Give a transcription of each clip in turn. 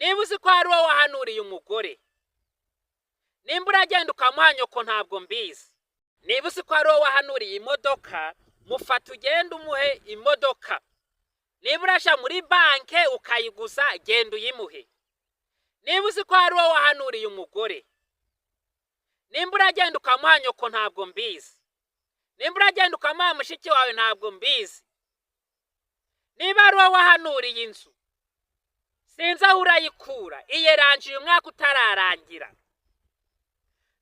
Niba uzi ko hari uwo wahanuriye umugore, nimba uragenda ukamuha nyoko, ntabwo mbizi. Niba uzi ko hari uwo wahanuriye imodoka, mufata ugende umuhe imodoka. Niba uraja muri banke ukayiguza, genda uyimuhe. Niba uzi ko hari uwo wahanuriye umugore, nimba uragenda ukamuha nyoko, ntabwo mbizi. Nimba uragenda ukamuha mushiki wawe, ntabwo mbizi. Niba ari uwo wahanuriye inzu, sinzi aho urayikura, iyeranje uyu mwaka utararangira.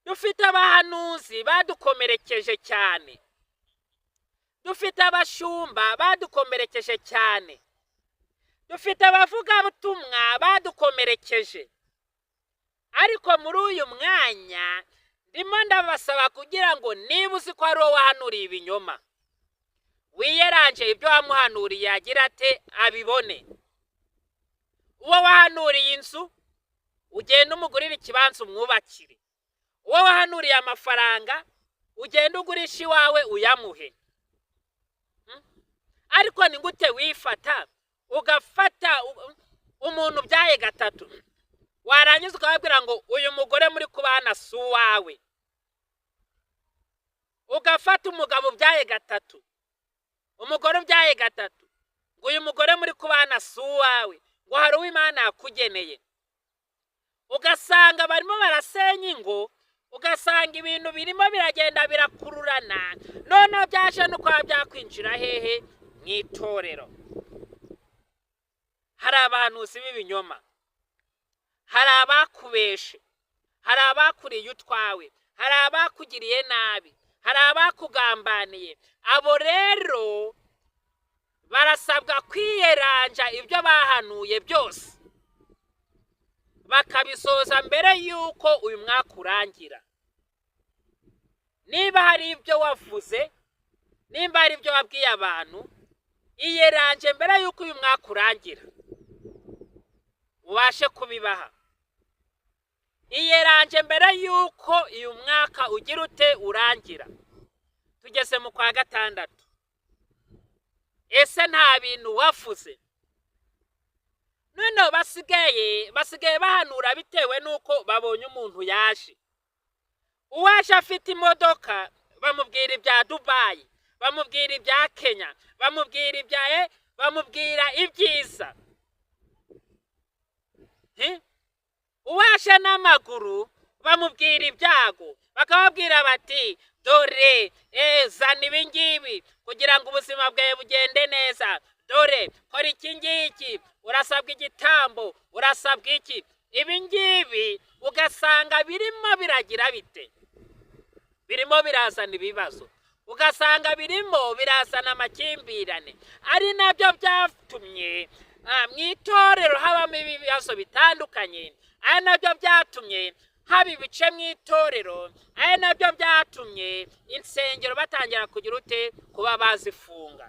Dufite abahanuzi badukomerekeje cyane, dufite abashumba badukomerekeje cyane, dufite abavugabutumwa badukomerekeje. Ariko muri uyu mwanya ndimo ndabasaba kugira ngo niba uzi ko ari uwo wahanuriye ibinyoma, wiyeranje ibyo wamuhanuriye agira ate? Abibone. Uwo wahanuriye inzu, ugenda umugurire ikibanza, umwubakire. Uwo wahanuriye amafaranga, ugenda ugurisha iwawe uyamuhe. Ariko ni gute wifata ugafata umuntu ubyaye gatatu, warangiza ukababwira ngo uyu mugore muri kubana si uwawe? Ugafata umugabo ubyaye gatatu, umugore ubyaye gatatu, ngo uyu mugore muri kubana si uwawe, ngo hari uwo Imana yakugeneye. Ugasanga barimo barasenya ingo, ugasanga ibintu birimo biragenda birakururana. Noneho byaje no kuba byakwinjira hehe? Mu itorero. Hari abahanuzi b'ibinyoma, hari abakubeshe, hari abakuriye utwawe, hari abakugiriye nabi, hari abakugambaniye. Abo rero barasabwa kwiyeranja ibyo bahanuye byose, bakabisoza mbere y'uko uyu mwaka urangira. Niba hari ibyo wavuze, nimba hari ibyo wabwiye abantu, iyeranje mbere y'uko uyu mwaka urangira, ubashe kubibaha. Iyeranje mbere y'uko uyu mwaka ugira ute? Urangira. Tugeze mu kwa gatandatu. Ese nta bintu wavuze? Noneho basigaye bahanura bitewe n'uko babonye umuntu yaje. Uwaje afite imodoka, bamubwira ibya Dubayi, bamubwira ibya Kenya, bamubwira ibya bamubwira ibyiza. Uwaje n'amaguru bamubwira ibyago, bakababwira bati: "Dore zana ibi ngibi kugira ngo ubuzima bwawe bugende neza. Dore kora iki ngiki, urasabwa igitambo, urasabwa iki." Ibi ngibi ugasanga birimo biragira bite? Birimo birazana ibibazo, ugasanga birimo birazana amakimbirane, ari nabyo byatumye mu itorero habamo ibibazo bitandukanye, ari nabyo byatumye haba ibice mu itorero, ari nabyo byatumye insengero batangira kugira ute? Kuba bazifunga.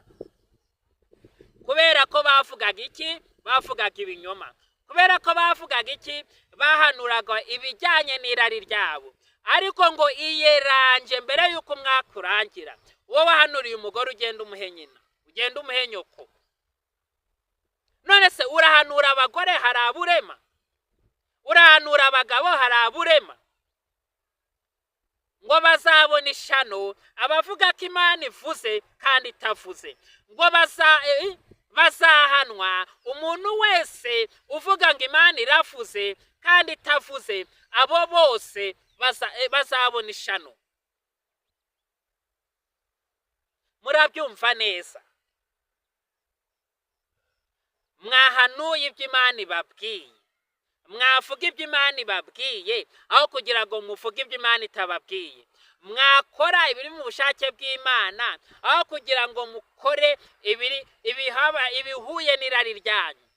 Kubera ko bavugaga iki? Bavugaga ibinyoma. Kubera ko bavugaga iki? Bahanuraga ibijyanye n'irari ryabo. Ariko ngo iyeranje mbere y'uko umwaka urangira. Uwo wahanuriye umugore, ugenda umuhe nyina, ugenda umuhe nyoko. None se urahanura abagore, hari aburema? Urahanura abagabo, hari aburema? Ngo bazabona ishano abavuga ko Imana ivuze kandi itavuze. Ngo bazahanwa umuntu wese uvuga ngo Imana iravuze kandi itavuze. Abo bose bazabona ishano. Murabyumva neza? Mwahanuye ibyo Imana ibabwiye, mwavuga ibyo Imana ibabwiye, aho kugira ngo muvuge ibyo Imana itababwiye. Mwakora ibiri mu bushake bw'Imana, aho kugira ngo mukore ibiri ibihaba ibihuye n'irari ryanyu.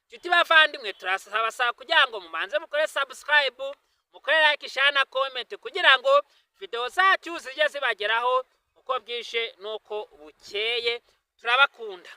Nshuti bavandimwe, turasabasaba kugira ngo mubanze mukore subscribe, mukore like, share na comment, kugira ngo video zacu zijye zibageraho uko bwije n'uko bukeye. Turabakunda.